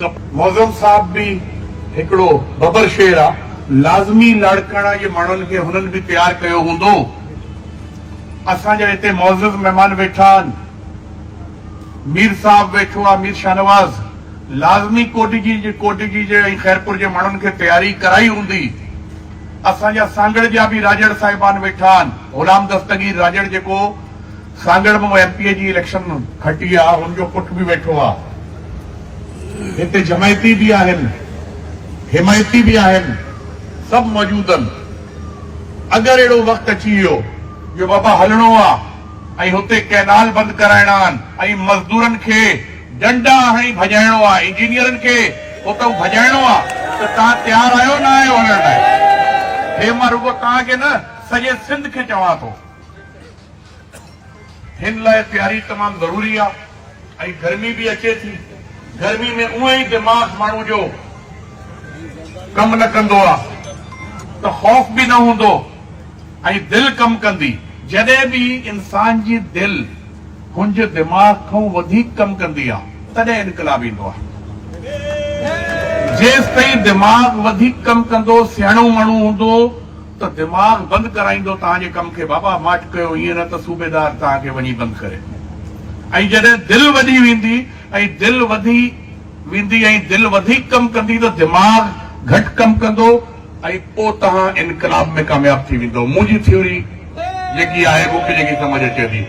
معظم صاحب به هڪڙو ببر شير آ. لازمي لاڙڪاڻا جي ماڻهن کي هنن به تيار ڪيو هوندو. اسان جا هتي معزز مهمان ويٺا آهن. مير صاحب ويٺو آ مير شاهنواز. لازمي ڪوٽجي جي ڪوٽجي جي ۽ خيرپور جي ماڻهن کي تياري ڪرائي هوندي. اسان جا سانگهڙ جا به راڄڙ صاحبان ويٺا آهن. غلام دستگير راڄڙ جيڪو سانگهڙ مان ايم پي اي جي اليڪشن کٽي آ هن جو پٽ به ويٺو آ. هتي جماعتي به آهن، حمايتي به آهن، سڀ موجود آهن. اگر اهڙو وقت اچي ويو جو بابا هلڻو آ ۽ هتي ڪئنال بند ڪرائڻا آهن ۽ مزدورن کي ڏنڊا هڻي ڀڄائڻو آ، انجنيئرن کي اتئون ڀڄائڻو آ ته توهان تيار آهيو نه آهيو هلڻ لاء؟ هي مان رڳو توهان کي نه سڄي سنڌ کي چوان ٿو. هن لاء تياري تمام ضروري آ ۽ گرمي به اچي ٿي، گرمي ۾ اونئن ئي دماغ ماڻهو جو ڪم نه ڪندو آ ته خوف به نه هوندو ۽ دل ڪم ڪندي، جڏهن به انسان جي دل هن جي دماغ کان وڌيڪ ڪم ڪندي آ تڏهن انقلاب ايندو آ، جيستائين دماغ وڌيڪ ڪم ڪندو سياڻو ماڻهو هوندو. ته دماغ بند ڪرائيندو توهان جي ڪم کي بابا ماٺ ڪيو ائين نه ته صوبيدار توهان کي وڃي بند ڪري ۽ جڏهن دل وڌي ويندي ۽ دل وڌي ويندي ۽ دل وڌيڪ ڪم ڪندي ته دماغ گهٽ ڪم ڪندو ۽ پو توهان انقلاب ۾ ڪامياب ٿي ويندو منهنجي ٿيوري جيڪي آهي مون کي جيڪي سمجهه اچي ٿي.